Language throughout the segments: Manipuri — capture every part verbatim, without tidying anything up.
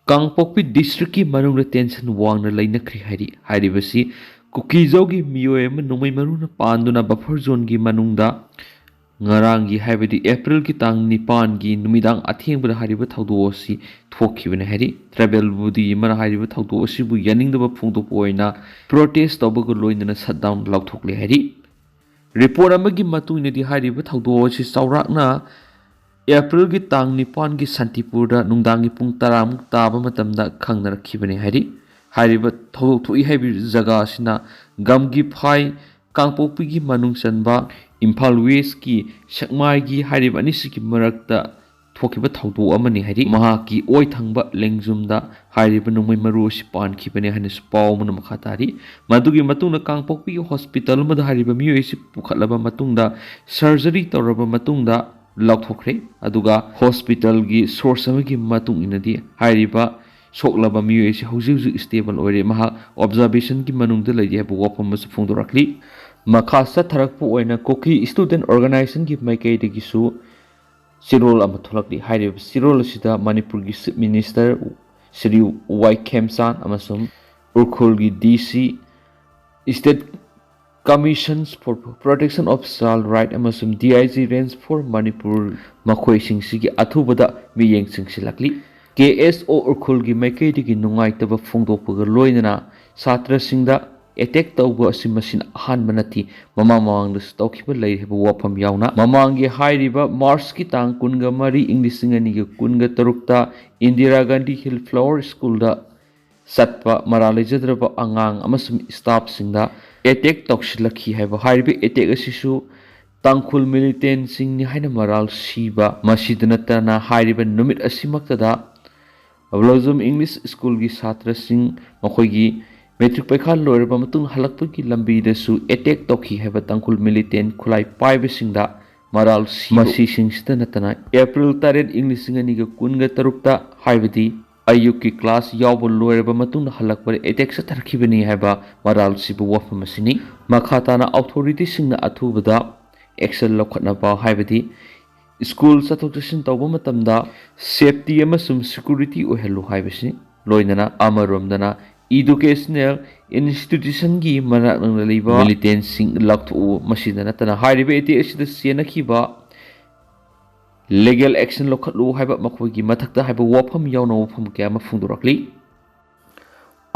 ꯀꯥꯡꯄꯣꯛꯄꯤ ꯗꯤꯁꯇ꯭ꯔꯤꯛꯀꯤ ꯃꯅꯨꯡꯗ ꯇꯦꯟꯁꯟ ꯋꯥꯡꯅ ꯂꯩꯅꯈ꯭ꯔꯤ ꯍꯥꯏꯔꯤ꯫ ꯍꯥꯏꯔꯤꯕꯁꯤ ꯀꯨꯀꯤꯖꯧꯒꯤ ꯃꯤꯑꯣꯏ ꯑꯃ ꯅꯣꯡꯃꯩ ꯃꯔꯨꯅ ꯄꯥꯟꯗꯨꯅ ꯕꯐꯔ ꯖꯣꯟꯒꯤ ꯃꯅꯨꯡꯗ ꯉꯔꯥꯡꯒꯤ, ꯍꯥꯏꯕꯗꯤ ꯑꯦꯄ꯭ꯔꯤꯜꯒꯤ ꯇꯥꯡ ꯅꯤꯄꯥꯟꯒꯤ ꯅꯨꯃꯤꯗꯥꯡ ꯑꯊꯦꯡꯕꯗ ꯍꯥꯏꯔꯤꯕ ꯊꯧꯗꯣꯛ ꯑꯁꯤ ꯊꯣꯛꯈꯤꯕꯅꯤ ꯍꯥꯏꯔꯤ꯫ ꯇ꯭ꯔꯥꯏꯕꯦꯜ ꯕꯣꯗꯤ ꯑꯃꯅ ꯍꯥꯏꯔꯤꯕ ꯊꯧꯗꯣꯛ ꯑꯁꯤꯕꯨ ꯌꯥꯅꯤꯡꯗꯕ ꯐꯣꯡꯗꯣꯛꯄ ꯑꯣꯏꯅ ꯄ꯭ꯔꯣꯇꯦꯁ ꯇꯧꯕꯒ ꯂꯣꯏꯅꯅ ꯁꯠꯗꯥꯎꯟ ꯂꯥꯎꯊꯣꯛꯂꯦ ꯍꯥꯏꯔꯤ꯫ ꯔꯤꯄꯣꯔꯠ ꯑꯃꯒꯤ ꯃꯇꯨꯡ ꯏꯟꯅꯗꯤ ꯍꯥꯏꯔꯤꯕ ꯊꯧꯗꯣꯛ ꯑꯁꯤ ꯆꯥꯎꯔꯥꯛꯅ ꯑꯦꯄ꯭ꯔꯤꯜꯒꯤ ꯇꯥꯡ ꯅꯤꯄꯥꯟꯒꯤ ꯁꯥꯟꯇꯤꯄꯨꯔꯗ ꯅꯨꯡꯗꯥꯡꯒꯤ ꯄꯨꯡ ꯇꯔꯥꯃꯨꯛ ꯇꯥꯕ ꯃꯇꯝꯗ ꯈꯪꯅꯔꯛꯈꯤꯕꯅꯤ ꯍꯥꯏꯔꯤ꯫ ꯍꯥꯏꯔꯤꯕ ꯊꯧꯗꯣꯛ ꯊꯣꯛꯏ ꯍꯥꯏꯕ ꯖꯒꯥ ꯑꯁꯤꯅ ꯒꯝꯒꯤ ꯐꯥꯏ, ꯀꯥꯡꯄꯣꯛꯄꯤꯒꯤ ꯃꯅꯨꯡ ꯆꯟꯕ ꯏꯝꯐꯥꯜ ꯋꯦꯁꯀꯤ ꯁꯦꯛꯃꯥꯏꯒꯤ ꯍꯥꯏꯔꯤꯕ ꯑꯅꯤꯁꯤꯒꯤ ꯃꯔꯛꯇ ꯊꯣꯛꯈꯤꯕ ꯊꯧꯗꯣꯛ ꯑꯃꯅꯤ ꯍꯥꯏꯔꯤ꯫ ꯃꯍꯥꯛꯀꯤ ꯑꯣꯏ ꯊꯪꯕ ꯂꯦꯡꯖꯨꯝꯗ ꯍꯥꯏꯔꯤꯕ ꯅꯣꯡꯃꯩ ꯃꯔꯨ ꯑꯁꯤ ꯄꯥꯟꯈꯤꯕꯅꯤ ꯍꯥꯏꯅꯁꯨ ꯄꯥꯎ ꯑꯃꯅ ꯃꯈꯥ ꯇꯥꯔꯤ꯫ ꯃꯗꯨꯒꯤ ꯃꯇꯨꯡꯗ ꯀꯥꯡꯄꯣꯛꯄꯤꯒꯤ ꯍꯣꯁꯄꯤꯇꯥꯜ ꯑꯃꯗ ꯍꯥꯏꯔꯤꯕ ꯃꯤꯑꯣꯏ ꯑꯁꯤ ꯄꯨꯈꯠꯂꯕ ꯃꯇꯨꯡꯗ ꯁꯔꯖꯔꯤ ꯇꯧꯔꯕ ꯃꯇꯨꯡꯗ ꯂꯧꯊꯣꯛꯈ꯭ꯔꯦ꯫ ꯑꯗꯨꯒ ꯍꯣꯁꯄꯤꯇꯥꯜꯒꯤ ꯁꯣꯔꯁ ꯑꯃꯒꯤ ꯃꯇꯨꯡ ꯏꯟꯅꯗꯤ ꯍꯥꯏꯔꯤꯕ ꯁꯣꯛꯂꯕ ꯃꯤꯑꯣꯏ ꯑꯁꯤ ꯍꯧꯖꯤꯛ ꯍꯧꯖꯤꯛ ꯁ꯭ꯇꯦꯕꯜ ꯑꯣꯏꯔꯦ, ꯃꯍꯥꯛ ꯑꯣꯕꯖꯥꯔꯕꯦꯁꯟꯒꯤ ꯃꯅꯨꯡꯗ ꯂꯩꯔꯤ ꯍꯥꯏꯕ ꯋꯥꯐꯝ ꯑꯃꯁꯨ ꯐꯣꯡꯗꯣꯔꯛꯂꯤ꯫ ꯃꯈꯥ ꯆꯠꯊꯔꯛꯄ ꯑꯣꯏꯅ ꯀꯨꯀꯤ ꯁ꯭ꯇꯨꯗꯦꯟꯠ ꯑꯣꯔꯒꯅꯥꯏꯖꯦꯁꯟꯒꯤ ꯃꯥꯏꯀꯩꯗꯒꯤꯁꯨ ꯆꯦꯔꯣꯜ ꯑꯃ ꯊꯣꯛꯂꯛꯂꯤ꯫ ꯍꯥꯏꯔꯤꯕ ꯆꯦꯔꯣꯜ ꯑꯁꯤꯗ ꯃꯅꯤꯄꯨꯔꯒꯤ chief minister Shri Y Khemchand ꯑꯃꯁꯨꯡ ꯎꯈ꯭ꯔꯨꯜꯒꯤ D C, state commissions for protection of child right ꯑꯃꯁꯨꯡ D I G range for Manipur ꯃꯈꯣꯏꯁꯤꯡꯁꯤꯒꯤ ꯑꯊꯨꯕꯗ ꯃꯤꯠꯌꯦꯡ ꯆꯪꯁꯤꯜꯂꯛꯂꯤ꯫ ꯀꯦ ꯑꯦꯁ ꯑꯣ ꯎꯈ꯭ꯔꯨꯜꯒꯤ ꯃꯥꯏꯀꯩꯗꯒꯤ ꯅꯨꯡꯉꯥꯏꯇꯕ ꯐꯣꯡꯗꯣꯛꯄꯒ ꯂꯣꯏꯅꯅ ꯁꯥꯇ꯭ꯔꯁꯤꯡꯗ ꯑꯦꯇꯦꯛ ꯇꯧꯕ ꯑꯁꯤ ꯃꯁꯤꯅ ꯑꯍꯥꯟꯕ ꯅꯠꯇꯦ, ꯃꯃꯥꯡ ꯃꯃꯥꯡꯗꯁꯨ ꯇꯧꯈꯤꯕ ꯂꯩꯔꯤ ꯍꯥꯏꯕ ꯋꯥꯐꯝ ꯌꯥꯎꯅ ꯃꯃꯥꯡꯒꯤ ꯍꯥꯏꯔꯤꯕ ꯃꯥꯔꯆꯀꯤ ꯇꯥꯡ ꯀꯨꯟꯒ ꯃꯔꯤ ꯏꯪ ꯂꯤꯁꯤꯡ ꯑꯅꯤꯒ ꯀꯨꯟꯒ ꯇꯔꯨꯛꯇ ꯏꯟꯗꯤꯔꯥ ꯒꯥꯟꯙꯤ ꯍꯤꯜ ꯐ꯭ꯂꯥꯋꯔ ꯁ꯭ꯀꯨꯜꯗ ꯆꯠꯄ ꯃꯔꯥꯜ ꯂꯩꯖꯗ꯭ꯔꯕ ꯑꯉꯥꯡ ꯑꯃꯁꯨꯡ ꯁ꯭ꯇꯥꯐꯁꯤꯡꯗ ꯑꯦꯇꯦꯛ ꯇꯧꯁꯤꯜꯂꯛꯈꯤ ꯍꯥꯏꯕ ꯍꯥꯏꯔꯤꯕ ꯑꯦꯇꯦꯛ ꯑꯁꯤꯁꯨ ꯇꯥꯡꯈꯨꯜ ꯃꯤꯂꯤꯇꯦꯟꯁꯤꯡꯅꯤ ꯍꯥꯏꯅ ꯃꯔꯥꯜ ꯁꯤꯕ꯫ ꯃꯁꯤꯗ ꯅꯠꯇꯅ ꯍꯥꯏꯔꯤꯕ ꯅꯨꯃꯤꯠ ꯑꯁꯤꯃꯛꯇꯗ ꯕ꯭ꯂꯣꯖꯝ ꯏꯪꯂꯤꯁ ꯁ꯭ꯀꯨꯜꯒꯤ ꯁꯥꯇ꯭ꯔꯁꯤꯡ ꯃꯈꯣꯏꯒꯤ ꯃꯦꯇ꯭ꯔꯤꯛ ꯄꯩꯈꯥ ꯂꯣꯏꯔꯕ ꯃꯇꯨꯡ ꯍꯜꯂꯛꯄꯒꯤ ꯂꯝꯕꯤꯗꯁꯨ ꯑꯦꯇꯦꯛ ꯇꯧꯈꯤ ꯍꯥꯏꯕ ꯇꯥꯡꯈꯨꯜ ꯃꯤꯂꯤꯇꯦꯟ ꯈꯨꯠꯂꯥꯏ ꯄꯥꯏꯕꯁꯤꯡꯗ ꯃꯔꯥꯜ ꯁꯤꯕ꯫ ꯃꯁꯤꯁꯤꯡꯁꯤꯗ ꯅꯠꯇꯅ ꯑꯦꯄ꯭ꯔꯤꯜ ꯇꯔꯦꯠ ꯏꯪ ꯂꯤꯁꯤꯡ ꯑꯅꯤꯒ ꯀꯨꯟꯒ ꯇꯔꯨꯛꯇ, ꯍꯥꯏꯕꯗꯤ ꯑꯌꯨꯛꯀꯤ ꯀ꯭ꯂꯥꯁ ꯌꯥꯎꯕ ꯂꯣꯏꯔꯕ ꯃꯇꯨꯡꯗ ꯍꯜꯂꯛꯄꯗ ꯑꯦꯇꯦꯛ ꯆꯠꯊꯔꯛꯈꯤꯕꯅꯤ ꯍꯥꯏꯕ ꯃꯔꯥꯜ ꯁꯤꯕ ꯋꯥꯐꯝ ꯑꯁꯤꯅꯤ꯫ ꯃꯈꯥ ꯇꯥꯅ ꯑꯣꯊꯣꯔꯤꯇꯤꯁꯤꯡꯅ ꯑꯊꯨꯕꯗ ꯑꯦꯛꯁꯟ ꯂꯧꯈꯠꯅꯕ, ꯍꯥꯏꯕꯗꯤ ꯁ꯭ꯀꯨꯜ ꯆꯠꯊꯣꯛ ꯆꯠꯁꯤꯟ ꯇꯧꯕ ꯃꯇꯝꯗ ꯁꯦꯐꯇꯤ ꯑꯃꯁꯨꯡ ꯁꯦꯀ꯭ꯌꯨꯔꯤꯇꯤ ꯑꯣꯏꯍꯜꯂꯨ ꯍꯥꯏꯕꯁꯤ, ꯂꯣꯏꯅꯅ ꯑꯃꯔꯣꯝꯗꯅ ꯏꯗꯨꯀꯦꯁꯅꯦꯜ ꯏꯟꯁꯇꯤꯇ꯭ꯌꯨꯁꯟꯒꯤ ꯃꯅꯥꯛ ꯅꯛꯅ ꯂꯩꯕ ꯃꯤꯂꯤꯇꯦꯟꯁꯤꯡ ꯂꯥꯛꯊꯣꯛꯎ꯫ ꯃꯁꯤꯗ ꯅꯠꯇꯅ ꯍꯥꯏꯔꯤꯕ ꯑꯦꯇꯦꯛ ꯑꯁꯤꯗ ꯆꯦꯟꯅꯈꯤꯕ ꯂꯤꯒꯦꯜ ꯑꯦꯛꯁꯟ ꯂꯧꯈꯠꯂꯨ ꯍꯥꯏꯕ ꯃꯈꯣꯏꯒꯤ ꯃꯊꯛꯇ ꯍꯥꯏꯕ ꯋꯥꯐꯝ ꯌꯥꯎꯅ ꯋꯥꯐꯝ ꯀꯌꯥ ꯑꯃ ꯐꯣꯡꯗꯣꯔꯛꯂꯤ꯫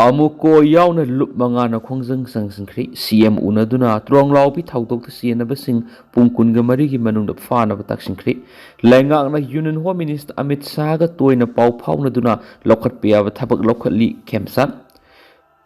ꯑꯃꯨꯀꯣ ꯌꯥꯎꯅ ꯂꯨꯞ ꯃꯉꯥꯅ ꯈꯣꯡꯖꯪ ꯆꯪꯁꯤꯟꯈ꯭ꯔꯦ꯫ ꯁꯤ ꯑꯦꯝ ꯎꯅꯗꯨꯅ ꯇ꯭ꯔꯣꯡꯂꯥꯎꯕꯤ ꯊꯧꯗꯣꯛꯇ ꯆꯦꯟꯅꯕꯁꯤꯡ ꯄꯨꯡ ꯀꯨꯟꯒ ꯃꯔꯤꯒꯤ ꯃꯅꯨꯡꯗ ꯐꯥꯅꯕ ꯇꯛꯁꯤꯟꯈ꯭ꯔꯦ꯫ ꯂꯩꯉꯥꯛꯅ ꯌꯨꯅꯤꯌꯟ ꯍꯣꯝ ꯃꯤꯅꯤꯁꯇꯔ ꯑꯃꯤꯠ ꯁꯥꯍꯒ ꯇꯣꯏꯅ ꯄꯥꯎ ꯐꯥꯎꯅꯗꯨꯅ ꯂꯧꯈꯠꯄ ꯌꯥꯕ ꯊꯕꯛ ꯂꯧꯈꯠꯂꯤ꯫ ꯈꯦꯝꯆꯥꯟ꯫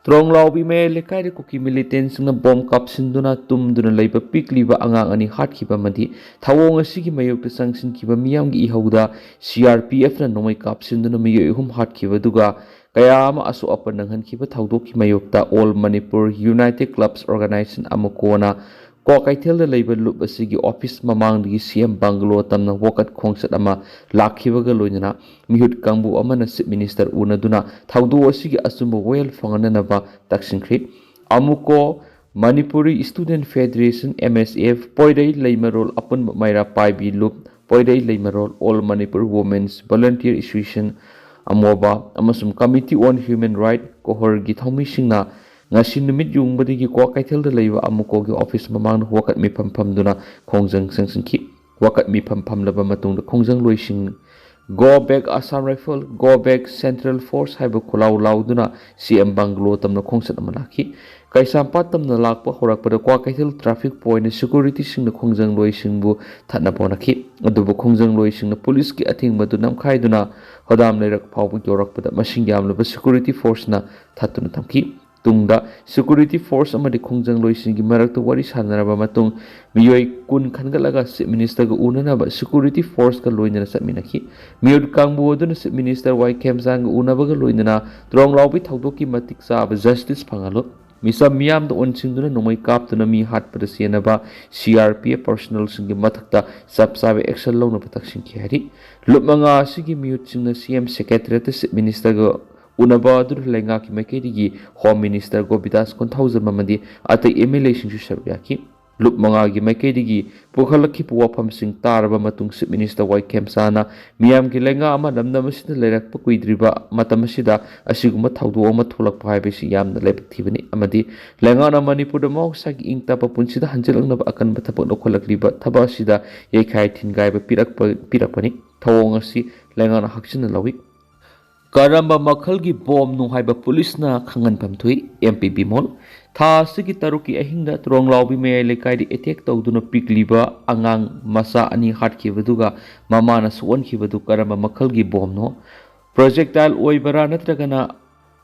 ꯇ꯭ꯔꯣꯡꯂꯥꯎꯕꯤ ꯃꯌꯥꯏ ꯂꯩꯀꯥꯏꯗ ꯀꯨꯀꯤ ꯃꯤꯂꯤꯇꯦꯟꯁꯤꯡꯅ ꯕꯣꯝ ꯀꯥꯞꯁꯤꯟꯗꯨꯅ ꯇꯨꯝꯗꯨꯅ ꯂꯩꯕ ꯄꯤꯛꯂꯤꯕ ꯑꯉꯥꯡ ꯑꯅꯤ ꯍꯥꯠꯈꯤꯕ ꯑꯃꯗꯤ ꯊꯧꯑꯣꯡ ꯑꯁꯤꯒꯤ ꯃꯥꯌꯣꯛꯇ ꯆꯪꯁꯤꯟꯈꯤꯕ ꯃꯤꯌꯥꯝꯒꯤ ꯏꯍꯧꯗ ꯁꯤ ꯑꯥꯔ ꯄꯤ ꯑꯦꯐꯅ ꯅꯣꯡꯃꯩ ꯀꯥꯞꯁꯤꯟꯗꯨꯅ ꯃꯤꯑꯣꯏ ꯑꯍꯨꯝ ꯍꯥꯠꯈꯤꯕ ꯑꯗꯨꯒ ꯀꯌꯥ ꯑꯃ ꯑꯁꯣꯛ ꯑꯄꯟ ꯅꯪꯍꯟꯈꯤꯕ ꯊꯧꯗꯣꯛꯀꯤ ꯃꯥꯌꯣꯛꯇ All Manipur United Clubs Organization, ꯑꯃꯨꯀꯣꯅ ꯀ꯭ꯋꯥꯀꯩꯊꯦꯜꯗ ꯂꯩꯕ ꯂꯨꯞ ꯑꯁꯤꯒꯤ ꯑꯣꯐꯤꯁ ꯃꯃꯥꯡꯗꯒꯤ ꯁꯤ ꯑꯦꯝ ꯕꯪꯒꯂꯣ ꯇꯝꯅ ꯋꯥꯀꯠ ꯈꯣꯡꯆꯠ ꯑꯃ ꯂꯥꯛꯈꯤꯕꯒ ꯂꯣꯏꯅꯅ ꯃꯤꯍꯨꯠ ꯀꯥꯡꯕꯨ ꯑꯃꯅ ꯆꯤꯐ ꯃꯤꯅꯤꯁꯇꯔ ꯎꯅꯗꯨꯅ ꯊꯧꯗꯣꯛ ꯑꯁꯤꯒꯤ ꯑꯆꯨꯝꯕ ꯋꯥꯌꯦꯜ ꯐꯪꯍꯟꯅꯅꯕ ꯇꯛꯁꯤꯟꯈ꯭ꯔꯤ꯫ ꯑꯃꯨꯀꯣ ꯃꯅꯤꯄꯨꯔꯤ ꯁ꯭ꯇꯨꯗꯦꯟꯠ ꯐꯦꯗꯔꯦꯁꯟ, ꯑꯦꯝ ꯑꯦꯁ ꯑꯦꯐ, ꯄꯣꯏꯔꯩ ꯂꯩꯃꯔꯣꯜ ꯑꯄꯨꯟꯕ ꯃꯩꯔꯥ ꯄꯥꯏꯕꯤ ꯂꯨꯞ, ꯄꯣꯏꯔꯩ ꯂꯩꯃꯔꯣꯜ, All Manipur Women's Volunteer Association, ꯑꯃꯣꯕꯥ, ꯑꯃꯁꯨꯡ Committee on Human Rights, ꯀꯣꯍꯣꯔꯒꯤ ꯊꯧꯃꯤꯁꯤꯡꯅ ꯉꯁꯤ ꯅꯨꯃꯤꯠ ꯌꯨꯡꯕꯗꯒꯤ ꯀ꯭ꯋꯥꯀꯩꯊꯦꯜꯗ ꯂꯩꯕ ꯑꯃꯨꯀꯣꯒꯤ ꯑꯣꯐꯤꯁ ꯃꯃꯥꯡꯗ ꯋꯥꯀꯠ ꯃꯤꯐꯝ ꯐꯝꯗꯨꯅ ꯈꯣꯡꯖꯪ ꯆꯪꯁꯤꯟꯈꯤ꯫ ꯋꯥꯀꯠ ꯃꯤꯐꯝ ꯐꯝꯂꯕ ꯃꯇꯨꯡꯗ ꯈꯣꯡꯖꯪꯂꯣꯏꯁꯤꯡ "Go back Assam Rifle, go back Central Force" ꯍꯥꯏꯕ ꯈꯣꯜꯂꯥꯎ ꯂꯥꯎꯗꯨꯅ ꯁꯤ ꯑꯦꯝ ꯕꯪꯒꯂꯣ ꯇꯝꯅ ꯈꯣꯡꯆꯠ ꯑꯃ ꯂꯥꯛꯈꯤ꯫ ꯀꯩꯁꯥꯝꯄꯥꯠ ꯇꯝꯅ ꯂꯥꯛꯄ ꯍꯧꯔꯛꯄꯗ ꯀ꯭ꯋꯥꯀꯩꯊꯦꯜ ꯇ꯭ꯔꯥꯐꯤꯛ ꯄꯣꯏꯟꯠꯇ ꯁꯦꯀ꯭ꯌꯨꯔꯤꯇꯤꯁꯤꯡꯅ ꯈꯣꯡꯖꯪꯂꯣꯏꯁꯤꯡꯕꯨ ꯊꯠꯅꯕ ꯍꯣꯠꯅꯈꯤ꯫ ꯑꯗꯨꯕꯨ ꯈꯣꯡꯖꯪꯂꯣꯏꯁꯤꯡꯅ ꯄꯨꯂꯤꯁꯀꯤ ꯑꯊꯤꯡꯕꯗꯨ ꯅꯝꯈꯥꯏꯗꯨꯅ ꯍꯣꯗꯥꯝ ꯂꯩꯔꯛ ꯐꯥꯎꯕ ꯌꯧꯔꯛꯄꯗ ꯃꯁꯤꯡ ꯌꯥꯝꯂꯕ ꯁꯦꯀ꯭ꯌꯨꯔꯤꯇꯤ ꯐꯣꯔꯁꯅ ꯊꯠꯇꯨꯅ ꯊꯝꯈꯤ꯫ ꯇꯨꯡꯗ ꯁꯦꯀ꯭ꯌꯨꯔꯤꯇꯤ ꯐꯣꯔꯁ ꯑꯃꯗꯤ ꯈꯣꯡꯖꯪꯂꯣꯏꯁꯤꯡꯒꯤ ꯃꯔꯛꯇ ꯋꯥꯔꯤ ꯁꯥꯟꯅꯔꯕ ꯃꯇꯨꯡ ꯃꯤꯑꯣꯏ ꯀꯨꯟ ꯈꯟꯒꯠꯂꯒ ꯆꯤꯐ ꯃꯤꯅꯤꯁꯇꯔꯒ ꯎꯅꯅꯕ ꯁꯦꯀ꯭ꯌꯨꯔꯤꯇꯤ ꯐꯣꯔꯁꯀ ꯂꯣꯏꯅꯅ ꯆꯠꯃꯤꯟꯅꯈꯤ꯫ ꯃꯤꯍꯨꯠ ꯀꯥꯡꯕꯨ ꯑꯗꯨꯅ ꯆꯤꯐ ꯃꯤꯅꯤꯁꯇꯔ ꯋꯥꯏ ꯈꯦꯝꯆꯥꯟꯒ ꯎꯅꯕꯒ ꯂꯣꯏꯅꯅ ꯇ꯭ꯔꯣꯡꯂꯥꯎꯕꯤ ꯊꯧꯗꯣꯛꯀꯤ ꯃꯇꯤꯛ ꯆꯥꯕ ꯖꯁꯇꯤꯁ ꯐꯪꯍꯜꯂꯨ, ꯃꯤꯆꯝ ꯃꯤꯌꯥꯝꯗ ꯑꯣꯟꯁꯤꯟꯗꯨꯅ ꯅꯣꯡꯃꯩ ꯀꯥꯞꯇꯨꯅ ꯃꯤ ꯍꯥꯠꯄꯗ ꯆꯦꯟꯅꯕ ꯁꯤ ꯑꯥꯔ ꯄꯤ ꯑꯦꯐ ꯄꯔꯁꯅꯦꯜꯁꯤꯡꯒꯤ ꯃꯊꯛꯇ ꯆꯞ ꯆꯥꯕ ꯑꯦꯛꯁꯟ ꯂꯧꯅꯕ ꯇꯛꯁꯤꯟꯈꯤ ꯍꯥꯏꯔꯤ꯫ ꯂꯨꯞ ꯃꯉꯥ ꯑꯁꯤꯒꯤ ꯃꯤꯍꯨꯠꯁꯤꯡꯅ ꯁꯤ ꯑꯦꯝ ꯁꯦꯀ꯭ꯔꯦꯇꯔꯤꯌꯦꯠꯇ ꯆꯤꯐ ꯃꯤꯅꯤꯁꯇꯔꯒ ꯎꯅꯕ ꯑꯗꯨꯗ ꯂꯩꯉꯥꯛꯀꯤ ꯃꯥꯏꯀꯩꯗꯒꯤ ꯍꯣꯝ ꯃꯤꯅꯤꯁꯇꯔ ꯒꯣꯕꯤꯗꯥꯁ ꯀꯣꯟꯊꯧꯖꯝ ꯑꯃꯗꯤ ꯑꯇꯩ ꯑꯦꯝ ꯑꯦꯜ ꯑꯦꯁꯤꯡꯁꯨ ꯁꯔꯨꯛ ꯌꯥꯈꯤ꯫ ꯂꯨꯞ ꯃꯉꯥꯒꯤ ꯃꯥꯏꯀꯩꯗꯒꯤ ꯄꯨꯈꯠꯂꯛꯈꯤꯕ ꯋꯥꯐꯝꯁꯤꯡ ꯇꯥꯔꯕ ꯃꯇꯨꯡ, Chief Minister ꯋꯥꯏ ꯈꯦꯝꯆꯥꯅ ꯃꯤꯌꯥꯝꯒꯤ ꯂꯩꯉꯥꯛ ꯑꯃ ꯂꯝꯗꯝ ꯑꯁꯤꯗ ꯂꯩꯔꯛꯄ ꯀꯨꯏꯗ꯭ꯔꯤꯕ ꯃꯇꯝ ꯑꯁꯤꯗ ꯑꯁꯤꯒꯨꯝꯕ ꯊꯧꯗꯣꯛ ꯑꯃ ꯊꯣꯛꯂꯛꯄ ꯍꯥꯏꯕꯁꯤ ꯌꯥꯝꯅ ꯂꯥꯏꯕꯛ ꯊꯤꯕꯅꯤ ꯑꯃꯗꯤ ꯂꯩꯉꯥꯛꯅ ꯃꯅꯤꯄꯨꯔꯗ ꯃꯍꯧꯁꯥꯒꯤ ꯏꯪ ꯇꯞꯄ ꯄꯨꯟꯁꯤꯗ ꯍꯟꯖꯤꯜꯂꯛꯅꯕ ꯑꯀꯟꯕ ꯊꯕꯛ ꯂꯧꯈꯠꯂꯛꯂꯤꯕ ꯊꯕꯛ ꯑꯁꯤꯗ ꯌꯩꯈꯥꯏ ꯊꯤꯟꯒꯥꯏꯕ ꯄꯤꯔꯛꯄ, ꯄꯤꯔꯛꯄꯅꯤ꯫ ꯊꯧꯑꯣꯡ ꯑꯁꯤ ꯂꯩꯉꯥꯛꯅ ꯍꯛꯆꯤꯟꯅ ꯂꯧꯏ꯫ ꯀꯔꯝꯕ ꯃꯈꯜꯒꯤ ꯕꯣꯝꯅꯣ ꯍꯥꯏꯕ ꯄꯨꯂꯤꯁꯅ ꯈꯪꯍꯟꯐꯝ ꯊꯣꯛꯏ꯫ M P Bimol. ꯊꯥ ꯑꯁꯤꯒꯤ ꯇꯔꯨꯛꯀꯤ ꯑꯍꯤꯡꯗ ꯇ꯭ꯔꯣꯡꯂꯥꯎꯕꯤ ꯃꯌꯥꯏ ꯂꯩꯀꯥꯏꯗ ꯑꯦꯇꯦꯛ ꯇꯧꯗꯨꯅ ꯄꯤꯛꯂꯤꯕ ꯑꯉꯥꯡ ꯃꯆꯥ ꯑꯅꯤ ꯍꯥꯠꯈꯤꯕꯗꯨꯒ ꯃꯃꯥꯅ ꯁꯣꯛꯍꯟꯈꯤꯕꯗꯨ ꯀꯔꯝꯕ ꯃꯈꯜꯒꯤ ꯕꯣꯝꯅꯣ? ꯄ꯭ꯔꯣꯖꯦꯛꯇꯥꯏꯜ ꯑꯣꯏꯕꯔꯥ ꯅꯠꯇ꯭ꯔꯒꯅ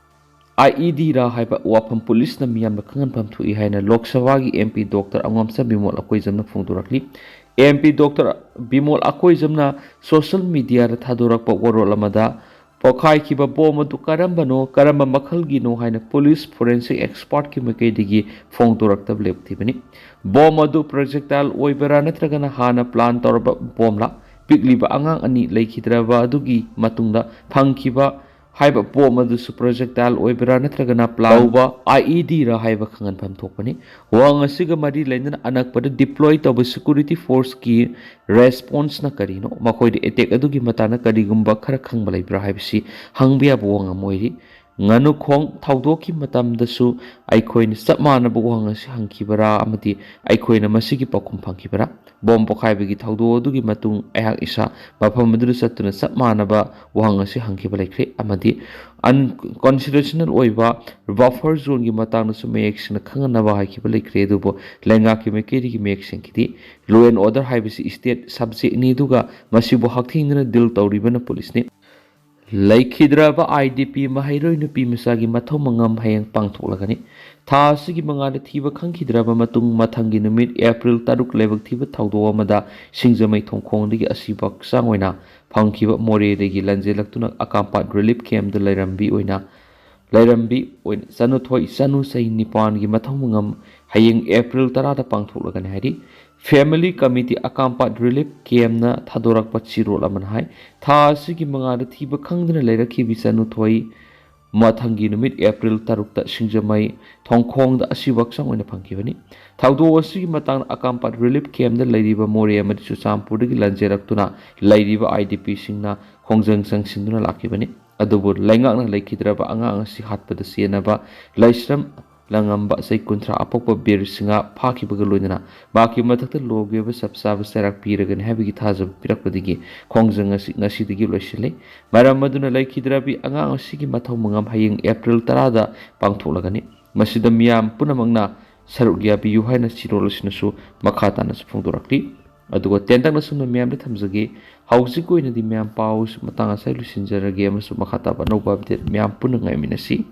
ꯑꯥꯏ ꯏ ꯗꯤꯔꯥ ꯍꯥꯏꯕ ꯋꯥꯐꯝ ꯄꯨꯂꯤꯁꯅ ꯃꯤꯌꯥꯝꯗ ꯈꯪꯍꯟꯐꯝ ꯊꯣꯛꯏ ꯍꯥꯏꯅ ꯂꯣꯛ ꯁꯚꯥꯒꯤ M P doctor Angomcha Bimol ꯑꯀꯣꯏꯖꯝꯅ ꯐꯣꯡꯗꯣꯔꯛꯂꯤ꯫ ꯑꯦꯝ ꯄꯤ ꯗꯣꯛꯇꯔ ꯕꯤꯃꯣꯜ ꯑꯀꯣꯏꯖꯝꯅ ꯁꯣꯁꯤꯌꯦꯜ ꯃꯤꯗꯤꯌꯥꯗ ꯊꯥꯗꯣꯔꯛꯄ ꯋꯥꯔꯣꯜ ꯑꯃꯗ ꯄꯣꯈꯥꯏꯈꯤꯕ ꯕꯣꯝ ꯑꯗꯨ ꯀꯔꯝꯕꯅꯣ, ꯀꯔꯝꯕ ꯃꯈꯜꯒꯤꯅꯣ ꯍꯥꯏꯅ ꯄꯨꯂꯤꯁ ꯐꯣꯔꯦꯟꯁꯤꯛ ꯑꯦꯛꯁꯄꯥꯔꯠꯀꯤ ꯃꯥꯏꯀꯩꯗꯒꯤ ꯐꯣꯡꯗꯣꯔꯛꯇꯕ ꯂꯦꯞꯊꯤꯕꯅꯤ꯫ ꯕꯣꯝ ꯑꯗꯨ ꯄ꯭ꯔꯣꯖꯦꯛꯇꯥꯏꯜ ꯑꯣꯏꯕꯔꯥ ꯅꯠꯇ꯭ꯔꯒꯅ ꯍꯥꯟꯅ ꯄ꯭ꯂꯥꯟ ꯇꯧꯔꯕ ꯕꯣꯝꯂꯥ? ꯄꯤꯛꯂꯤꯕ ꯑꯉꯥꯡ ꯑꯅꯤ ꯂꯩꯈꯤꯗ꯭ꯔꯕ ꯑꯗꯨꯒꯤ ꯃꯇꯨꯡꯗ ꯐꯪꯈꯤꯕ ꯍꯥꯏꯕ ꯕꯣꯝ ꯑꯗꯨꯁꯨ ꯄ꯭ꯔꯣꯖꯦꯛꯇꯥꯏꯜ ꯑꯣꯏꯕ꯭ꯔꯥ ꯅꯠꯇ꯭ꯔꯒꯅ ꯄ꯭ꯂꯥꯟ ꯇꯧꯕ ꯑꯥꯏ ꯏ ꯗꯤꯔꯥ ꯍꯥꯏꯕ ꯈꯪꯍꯟꯐꯝ ꯊꯣꯛꯄꯅꯤ꯫ ꯋꯥꯍꯪ ꯑꯁꯤꯒ ꯃꯔꯤ ꯂꯩꯅꯅ ꯑꯅꯛꯄꯗ ꯗꯤꯄ꯭ꯂꯣꯏ ꯇꯧꯕ ꯁꯦꯀ꯭ꯌꯨꯔꯤꯇꯤ ꯐꯣꯔꯁꯀꯤ ꯔꯦꯁꯄꯣꯟꯁꯅ ꯀꯔꯤꯅꯣ? ꯃꯈꯣꯏꯗ ꯑꯦꯇꯦꯛ ꯑꯗꯨꯒꯤ ꯃꯇꯥꯡꯗ ꯀꯔꯤꯒꯨꯝꯕ ꯈꯔ ꯈꯪꯕ ꯂꯩꯕ꯭ꯔꯥ ꯍꯥꯏꯕꯁꯤ ꯍꯪꯕ ꯌꯥꯕ ꯋꯥꯍꯪ ꯑꯃ ꯑꯣꯏꯔꯤ꯫ ꯉꯥꯅꯨꯈꯣꯡ ꯊꯧꯗꯣꯛꯀꯤ ꯃꯇꯝꯗꯁꯨ ꯑꯩꯈꯣꯏꯅ ꯆꯞ ꯃꯥꯟꯅꯕ ꯋꯥꯍꯪ ꯑꯁꯤ ꯍꯪꯈꯤꯕꯔꯥ ꯑꯃꯗꯤ ꯑꯩꯈꯣꯏꯅ ꯃꯁꯤꯒꯤ ꯄꯥꯎꯈꯨꯝ ꯐꯪꯈꯤꯕꯔꯥ? ꯕꯣꯝ ꯄꯣꯈꯥꯏꯕꯒꯤ ꯊꯧꯗꯣꯛ ꯑꯗꯨꯒꯤ ꯃꯇꯨꯡ ꯑꯩꯍꯥꯛ ꯏꯁꯥ ꯃꯐꯝ ꯑꯗꯨꯗ ꯆꯠꯇꯨꯅ ꯆꯞ ꯃꯥꯟꯅꯕ ꯋꯥꯍꯪ ꯑꯁꯤ ꯍꯪꯈꯤꯕ ꯂꯩꯈ꯭ꯔꯦ ꯑꯃꯗꯤ ꯑꯟꯀꯣꯟꯁꯇꯤꯇ꯭ꯌꯨꯁꯅꯦꯜ ꯑꯣꯏꯕ ꯕꯐꯔ ꯖꯣꯟꯒꯤ ꯃꯇꯥꯡꯗꯁꯨ ꯃꯌꯦꯛ ꯁꯦꯡꯅ ꯈꯪꯍꯟꯅꯕ ꯍꯥꯏꯈꯤꯕ ꯂꯩꯈ꯭ꯔꯦ꯫ ꯑꯗꯨꯕꯨ ꯂꯩꯉꯥꯛꯀꯤ ꯃꯥꯏꯀꯩꯗꯒꯤ ꯃꯌꯦꯛ ꯁꯦꯡꯈꯤꯗꯦ꯫ ꯂꯣ ꯑꯦꯟ ꯑꯣꯔꯗꯔ ꯍꯥꯏꯕꯁꯤ ꯁ꯭ꯇꯦꯠ ꯁꯕꯖꯦꯛꯅꯤ, ꯑꯗꯨꯒ ꯃꯁꯤꯕꯨ ꯍꯛꯊꯦꯡꯅꯅ ꯗꯤꯜ ꯇꯧꯔꯤꯕꯅ ꯄꯨꯂꯤꯁꯅꯤ꯫ ꯂꯩꯈꯤꯗ꯭ꯔꯕ ꯑꯥꯏ ꯗꯤ ꯄꯤ ꯃꯍꯩꯔꯣꯏ ꯅꯨꯄꯤ ꯃꯆꯥꯒꯤ ꯃꯊꯧ ꯃꯉꯝ ꯍꯌꯦꯡ ꯄꯥꯡꯊꯣꯛꯂꯒꯅꯤ꯫ ꯊꯥ ꯑꯁꯤꯒꯤ ꯃꯉꯥꯗ ꯊꯤꯕ ꯈꯪꯈꯤꯗ꯭ꯔꯕ ꯃꯇꯨꯡ, ꯃꯊꯪꯒꯤ ꯅꯨꯃꯤꯠ ꯑꯦꯄ꯭ꯔꯤꯜ ꯇꯔꯨꯛ ꯂꯥꯏꯕꯛ ꯊꯤꯕ ꯊꯧꯗꯣꯛ ꯑꯃꯗ ꯁꯤꯡꯖꯃꯩ ꯊꯣꯡꯈꯣꯡꯗꯒꯤ ꯑꯁꯤꯕ ꯍꯛꯆꯥꯡ ꯑꯣꯏꯅ ꯐꯪꯈꯤꯕ ꯃꯣꯔꯦꯗꯒꯤ ꯂꯟꯖꯦꯜꯂꯛꯇꯨꯅ ꯑꯀꯥꯝꯄꯥꯠ ꯔꯤꯂꯤꯐ ꯀꯦꯝꯞꯇ ꯂꯩꯔꯝꯕꯤ ꯑꯣꯏꯅ, ꯂꯩꯔꯝꯕꯤ ꯑꯣꯏꯅ ꯆꯅꯨꯊꯣꯏ ꯆꯅꯨ ꯆꯍꯤ ꯅꯤꯄꯥꯟꯒꯤ ꯃꯊꯧ ꯃꯉꯝ ꯍꯌꯦꯡ ꯑꯦꯄ꯭ꯔꯤꯜ ꯇꯔꯥꯗ ꯄꯥꯡꯊꯣꯛꯂꯒꯅꯤ ꯍꯥꯏꯔꯤ꯫ ꯐꯦꯃꯤꯂꯤ ꯀꯃꯤꯇꯤ ꯑꯀꯥꯝꯄꯥꯠ ꯔꯤꯂꯤꯐ ꯀꯦꯝꯞꯅ ꯊꯥꯗꯣꯔꯛꯄ ꯆꯦꯔꯣꯜ ꯑꯃꯅ ꯍꯥꯏ꯫ ꯊꯥ ꯑꯁꯤꯒꯤ ꯃꯉꯥꯗ ꯊꯤꯕ ꯈꯪꯗꯅ ꯂꯩꯔꯛꯈꯤꯕꯤ ꯆꯅꯨꯊꯣꯏ ꯃꯊꯪꯒꯤ ꯅꯨꯃꯤꯠ ꯑꯦꯄ꯭ꯔꯤꯜ ꯇꯔꯨꯛꯇ ꯁꯤꯡꯖꯃꯩ ꯊꯣꯡꯈꯣꯡꯗ ꯑꯁꯤꯕ ꯍꯛꯆꯥꯡ ꯑꯣꯏꯅ ꯐꯪꯈꯤꯕꯅꯤ꯫ ꯊꯧꯗꯣꯛ ꯑꯁꯤꯒꯤ ꯃꯇꯥꯡꯗ ꯑꯀꯥꯝꯄꯥꯠ ꯔꯤꯂꯤꯐ ꯀꯦꯝꯗ ꯂꯩꯔꯤꯕ ꯃꯣꯔꯦ ꯑꯃꯗꯤ ꯆꯨꯔꯆꯥꯟꯄꯨꯔꯗꯒꯤ ꯂꯥꯟꯖꯦꯜꯂꯛꯇꯨꯅ ꯂꯩꯔꯤꯕ ꯑꯥꯏ ꯗꯤ ꯄꯤꯁꯤꯡꯅ ꯈꯣꯡꯖꯪ ꯆꯪꯁꯤꯟꯗꯨꯅ ꯂꯥꯛꯈꯤꯕꯅꯤ꯫ ꯑꯗꯨꯕꯨ ꯂꯩꯉꯥꯛꯅ ꯂꯩꯈꯤꯗ꯭ꯔꯕ ꯑꯉꯥꯡ ꯑꯁꯤ ꯍꯥꯠꯄꯗ ꯆꯦꯟꯅꯕ ꯂꯩꯁ꯭ꯔꯝ ꯂꯪꯉꯝꯕ ꯆꯍꯤ ꯀꯨꯟꯊ꯭ꯔꯥ ꯑꯄꯣꯛꯄ ꯕꯤꯔ ꯁꯤꯡꯍ ꯐꯥꯈꯤꯕꯒ ꯂꯣꯏꯅꯅ ꯃꯍꯥꯛꯀꯤ ꯃꯊꯛꯇ ꯂꯣꯒꯤ ꯑꯣꯏꯕ ꯆꯞ ꯆꯥꯕ ꯆꯩꯔꯥꯛ ꯄꯤꯔꯒꯅꯤ ꯍꯥꯏꯕꯒꯤ ꯊꯥꯖꯕ ꯄꯤꯔꯛꯄꯗꯒꯤ ꯈꯣꯡꯖꯪ ꯑꯁꯤ ꯉꯁꯤꯗꯒꯤ ꯂꯣꯏꯁꯤꯜꯂꯤ꯫ ꯃꯔꯝ ꯑꯗꯨꯅ ꯂꯩꯈꯤꯗ꯭ꯔꯕꯤ ꯑꯉꯥꯡ ꯑꯁꯤꯒꯤ ꯃꯊꯧ ꯃꯉꯝ ꯍꯌꯦꯡ ꯑꯦꯄ꯭ꯔꯤꯜ ꯇꯔꯥꯗ ꯄꯥꯡꯊꯣꯛꯂꯒꯅꯤ꯫ ꯃꯁꯤꯗ ꯃꯤꯌꯥꯝ ꯄꯨꯝꯅꯃꯛꯅ ꯁꯔꯨꯛ ꯌꯥꯕꯤꯌꯨ ꯍꯥꯏꯅ ꯆꯤꯔꯣꯜ ꯑꯁꯤꯅꯁꯨ ꯃꯈꯥ ꯇꯥꯅꯁꯨ ꯐꯣꯡꯗꯣꯔꯛꯂꯤ꯫ ꯑꯗꯨꯒ ꯇꯦꯟꯇꯛꯅ ꯁꯨꯝꯅ ꯃꯤꯌꯥꯝꯗ ꯊꯝꯖꯒꯦ꯫ ꯍꯧꯖꯤꯛꯀꯤ ꯑꯣꯏꯅꯗꯤ ꯃꯌꯥꯝ ꯄꯥꯎ ꯃꯇꯥꯡ ꯑꯁꯤꯗ ꯂꯣꯏꯁꯤꯟꯖꯔꯒꯦ ꯑꯃꯁꯨꯡ ꯃꯈꯥ ꯇꯥꯕ ꯑꯅꯧꯕ ꯑꯞꯗꯦꯠ ꯃꯌꯥꯝ ꯄꯨꯟꯅ ꯉꯥꯏꯃꯤꯟꯅꯁꯤ꯫